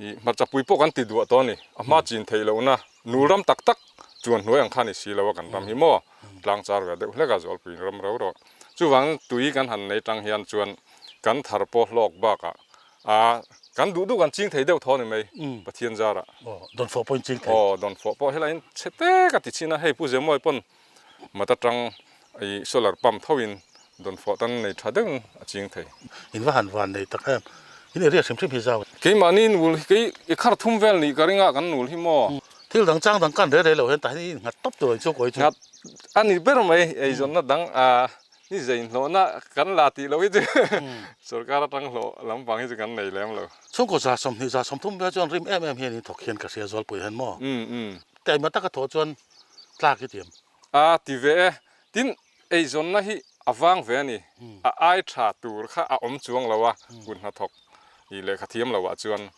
[SPEAKER 8] I hmarcha pui pawh kan ti duah tawh a ni. A hma chin theih lohna nul ram tak tak chuan hnuai ang kha ni si lo a kan ram hi maw tlang char ve deuh hlek a Zawlpui ram ro ro. Chuvang tui kan han nei tang hian chuan kan thar pawh hlawk bakah a kan duh duh kan ching thei deuh thaw a ni mai Pathian zarah.
[SPEAKER 1] Aw dawnfawh pawh in ching thei.
[SPEAKER 8] Aw dawnfawh pawh helaiin chhe te ka ti chin a hei Pu Zemawi pawn mat atang i solar pump tho in dawnfawh tan nei tha deuh a ching thei.
[SPEAKER 1] In va han van nei tak em. In area hrim hrim hi zau.
[SPEAKER 8] Keimahni nul hi kei i khar thum vel nih ka ring a kan nul hi maw.
[SPEAKER 1] Thil dang chang dang kan rei rei lo hian tah hian i nghat tawp tur ang chu kawi chu.
[SPEAKER 8] Nghat a ni ber mai eizawnna dang a ni zei hlawhna kan la tih loh hi chu sorkar atang hlawh lampang hi chu kan nei lem lo.
[SPEAKER 1] Chhungkaw 20 30 vel chuan rim em em hian in thawk hian ka hria Zawlpui hian maw. Taima taka thawh chuan tlak i tiam.
[SPEAKER 8] A ti ve e. Tin, eizawnna hi a vang ve a ni. A ai tha tur kha a awm chuang lo a, kut hnathawk i lehkha thiam lo ah chuan.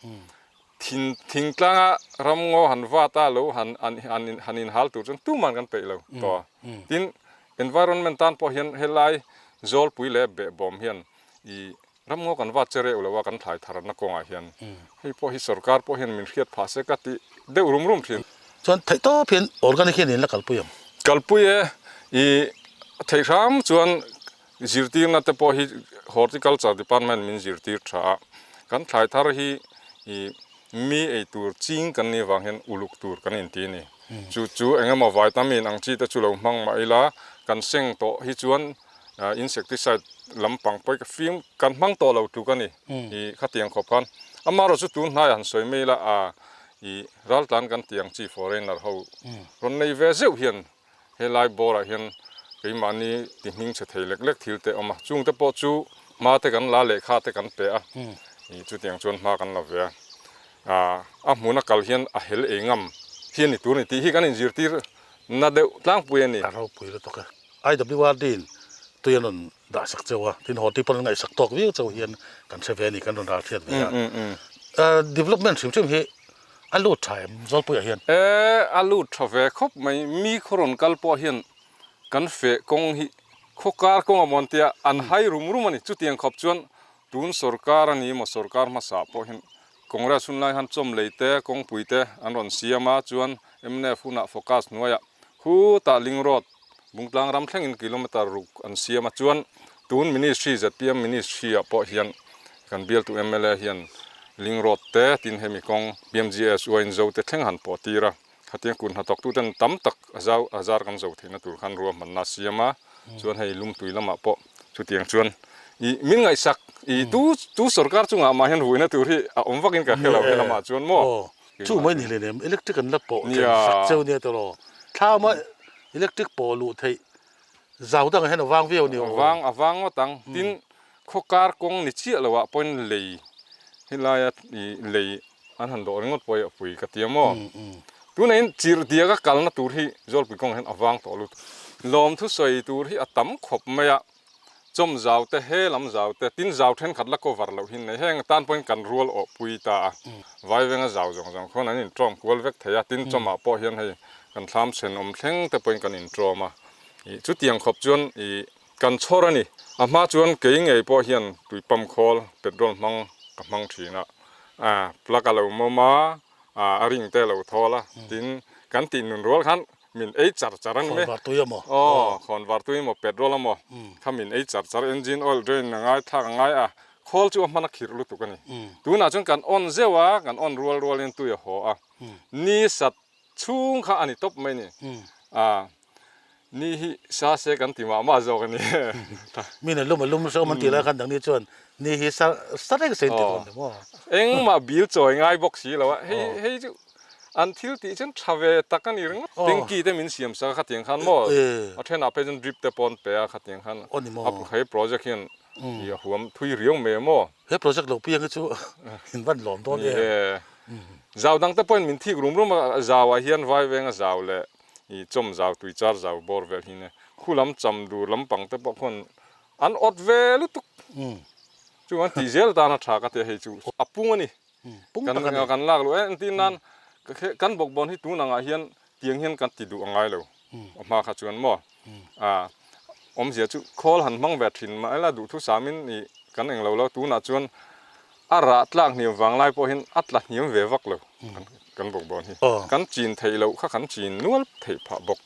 [SPEAKER 8] Thin thingtlanga ramngaw han vat a lo han han han inhal tur chuan tuman kan peih lo tawh a. Tin, environment tan pawh hian helai Zawlpui leh Behbawm hian i Ramngaw kan vat che reuh lo a kan thlai tharna kawngah hian hei pawh hi sorkar pawh hian min hriat phah se ka tih deuh rum rum thin.
[SPEAKER 1] Chuan theih tawp hian organic hian in la kalpui ang.
[SPEAKER 8] Kalpui e, i theih hram chuan zirtirna te pawh hi horticulture department min zirtir tha a, kan thlai thar hi i mi ei tur ching kan nih vang hian uluk tur kan inti a ni. Chu chu eng emaw vitamin ang chi te chu lo hmang mah ila kan seng tawh hi chuan Insecticide lampang pawh hi ka fim kan hmang tawh lo tluk a ni i khatiang khawp khan. Amaherawh chu tun hnaiah han sawi mai ila a i raltlan kan tih ang chi foreigner ho rawn nei ve zeuh hian helai bawrah hian keimahni ti hming chhe thei lek lek thil te a awm a. Chungte pawh chu hma te kan la lehkha te kan pe a i chutiang chuan hma kan la ve a. A hmuna kal hian a hel ei ngam hi a ni tur a ni tih hi kan inzirtir na deuh tlangpui a ni.
[SPEAKER 1] A ropui lutuk e. IWRD in tui an rawn dah sak cheu a, tin horti pawn an ngaihsak tawk viau cheu hian kan hre ve a ni, kan rawn ral hriat ve a. Development hrim hrim hi a lut tha em Zawlpuiah hian?
[SPEAKER 8] E, a lut tha ve khawp mai, mi khaw rawn kal pawh hian kan feh kawng hi khaw kar kawng a mawn tia an hai rum rum a ni, chutiang khawp chuan tun sorkar a ni maw sorkar hmasa pawh hian Congress hun lai khan chawm lei te kawngpui te an rawn siam a, chuan mnf hunah focus hnuaiah khutah ling road. Bungtlang ram thlengin kilometre ruk an siam a, chuan tun Ministry, zpm Ministry ah pawh hian kan bialtu mla hian Link Road te tin hemi kawng PMGSY in zo te thleng han pawh tir a, khatiang kut hnathawktu ten tam tak a zau a zar kan zo theihna tur khan ruahmanna a siam a, chuan hei lumtui lamah pawh chutiang chuan i min ngaihsak i tu tu sorkar chungah mah hian vuina tur hi a awm vakin ka hre lo he lamah chuan maw.
[SPEAKER 1] Chu mai ni hleinem electric an la pawh then sak cheu nia tawh thlama electric pawh luh theih zau dangah hian a vang viau ni aw.
[SPEAKER 8] Vang a vang ngawt ang tin khawkar kawng ni chiah lo ah pawhin lei helaia i lei an han dawh ringawt pawh hi a pui ka ti a maw. Tunah hian chirh diak a kalna tur hi Zawlpui kawngah hian a vang tawh lut. Lawmthu sawi tur hi a tam khawp mai a. Chawm zau te, he lam zau te, tin zau thenkhat la cover loh hi nei. Heng tan pawhin kan rual awh pui ta a, Vaivenga zau zawng zawng khuan an intawm kual vek thei a, tin chawmah pawh hian hei kan thlam thenawm thleng te pawhin kan intawm a, ih chutiang khawp chuan ih kan chhawr a ni. A hma chuan kei ngei pawh hian tui pump khawl petrol hmang ka hmang thin a, plug a lo mawm a, a ring te a lo thawl a, tin kan tih nun rual khan Min ei char char a ni mai.
[SPEAKER 1] Khawnvar tui a maw?
[SPEAKER 8] Aw, khawnvar tui emaw, petrol emaw kha min ei char char, engine oil drain a ngai, thlak a ngai a, khawl chu a hman a khirh lutuk a ni. Tunah chuan kan on zeuh a, kan on rual rualin tui a haw a, ni sat chhung kha a ni tawp mai ni. A, ni hi sa se kan ti mah mah zawk a ni.
[SPEAKER 1] Min a lum a lum hrehawm an tih lai khan dangni chuan ni hi sa sa reng se in ti dawn ni maw?
[SPEAKER 8] Engmah bil chawi ngai bawk si lo a, hei hei chu An thil tih chuan tha ve tak a ni ringawt. Tanky te min siam sak a khatiang khan maw a thenah phei chuan drip te pawh an pe a khatiang khan a he project hian i a huam thui riau mai maw.
[SPEAKER 1] He project lo piang hi chu in van lawm dawn em.
[SPEAKER 8] Zau dang te pawhin min thik rum rum a, zauah hian vaivenga zau leh i chawm zau tui char zau bawr vel hi nia khu lam cham dur lampang te pawh khuan an awt ve lutuk. Chu an tih zel tan a tha ka tia hei chu a pung a ni.
[SPEAKER 1] Pung tak a ni.
[SPEAKER 8] Kan lak luh e, entir nan kan bawkbawn hi tun angah hian tiang hian kan ti duh a ngai lo a hma kha chuan maw a awmzia chu khawl han hmang ve thin mah ila duhthu samin i kan eng lo lo tunah chuan a rah tlak hniam vang lai pawh hian a tla hniam ve vak lo kan bawkbawn hi kan chin theih loh kha kan chin nual theih phah bawk.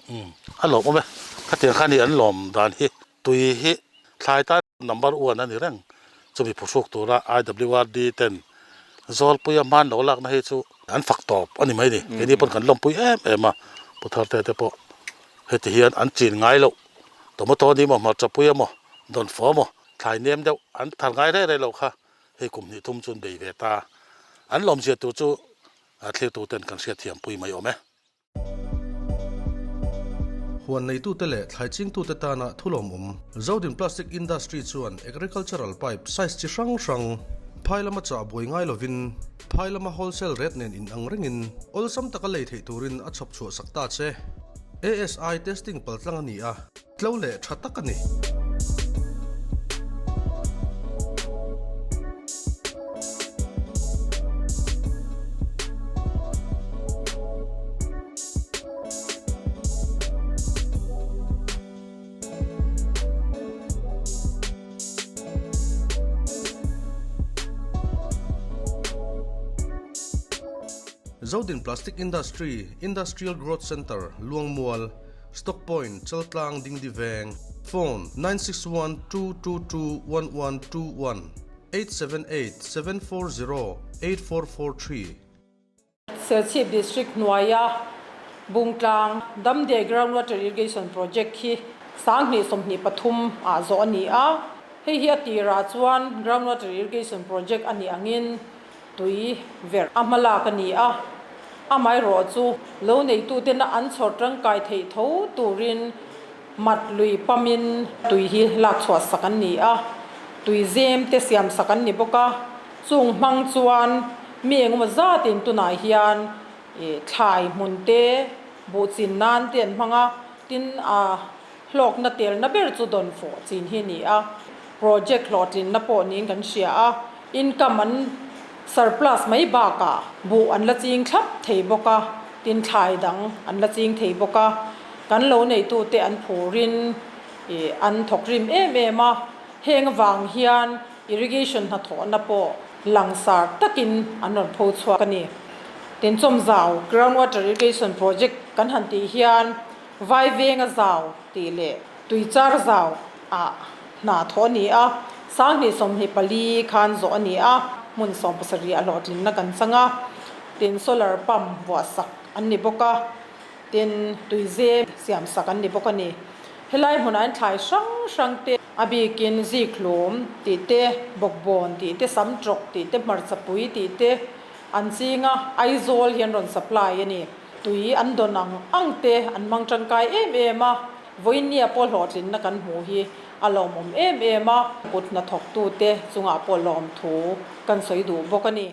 [SPEAKER 1] A lawmawm e, khatiang khan i an lawm dan hi tui hi thlai tan Number one a ni reng. Chumi phuhruk tura IWRD ten Zawlpuia hman lo lakna hi chu an fak tawp a ni mai ni. Keini pawn kan lawmpui em em a, Pu Tharte te pawh heti hian an chin ngai loh. Tomato ni maw, hmarchapui emaw, dawnfawh emaw, thlai nem deuh an thar ngai rei rei lo kha hei kum hnih thum chu an bei ve ta. An lawmzia tur chu thlirtu ten kan hriatthiampui mai awm e.
[SPEAKER 9] Huan neitute leh thlai chingtute tana thulawmawm Zodin Plastic Industry chuan agricultural pipe size chi hrang hrang phai lama chah buai ngai lovin phai lama wholesale rate nen inang rengin awlsam taka lei theih turin a chhawp chhuah sak ta che. ASI testing paltlang a ni a, tlo leh tha tak a ni. Zodin Plastic Industry, Industrial Growth Centre, Luangmual, Stock Point, Chaltlang Dingdi Veng, Phone, 9612221121, 8787408443.
[SPEAKER 10] Serchhip District hnuaia Bungtlang Damdeh Groundwater Irrigation Project hi 2023 ah zawh a ni a. Hei hi a tirah chuan Groundwater Irrigation Project a nih angin tui verh a hma lak a ni a, amaherawh chu lo neitutena an chhawr tangkai theih tho turin mat lui pamin tui hi lak chhuah sak an ni a, tui zem te siam sak an ni bawk a, chung hmang chuan mi engemaw zatin tunah hian thlai hmun te, buh chin nan te an hmang a, tin a hlawkna telna ber chu dawn fawh chin hi a ni a, project hlawhtlinna pawh niin kan hria a, income an surplus mai bakah buh an la ching thlap thei bawk a, tin thlai dang an la ching thei bawk a, kan lo neitute an phurin ih an thawk rim em em a, heng avang hian irrigation hnathawhna pawh langsar takin an rawn pho chhuak a ni. Tin chawmzau groundwater irrigation project kan han tih hian. Vaivenga zau tih leh Tuichar zau ah hna thawh a ni a, 2024 khan zawh a ni a, hmun 70 a hlawhtlinna kan chang a, tin solar pump vuah sak an ni bawk a, tin tuizem siam sak an ni bawk a ni. Helai hmunah hian thlai hrang hrang te a bikin zikhlum tih te, bawkbawn tih te, samtawk tih te, hmarchapui tih te an ching a, Aizawl hi an rawn supply a ni. Tui an dawn ang ang te an hmang tangkai em em a, vawinia pawh hlawhtlinna kan hmuh hi a lawmawm em em a, kut hnathawktute chungah pawh lawmthu kan sawi duh bawk a ni.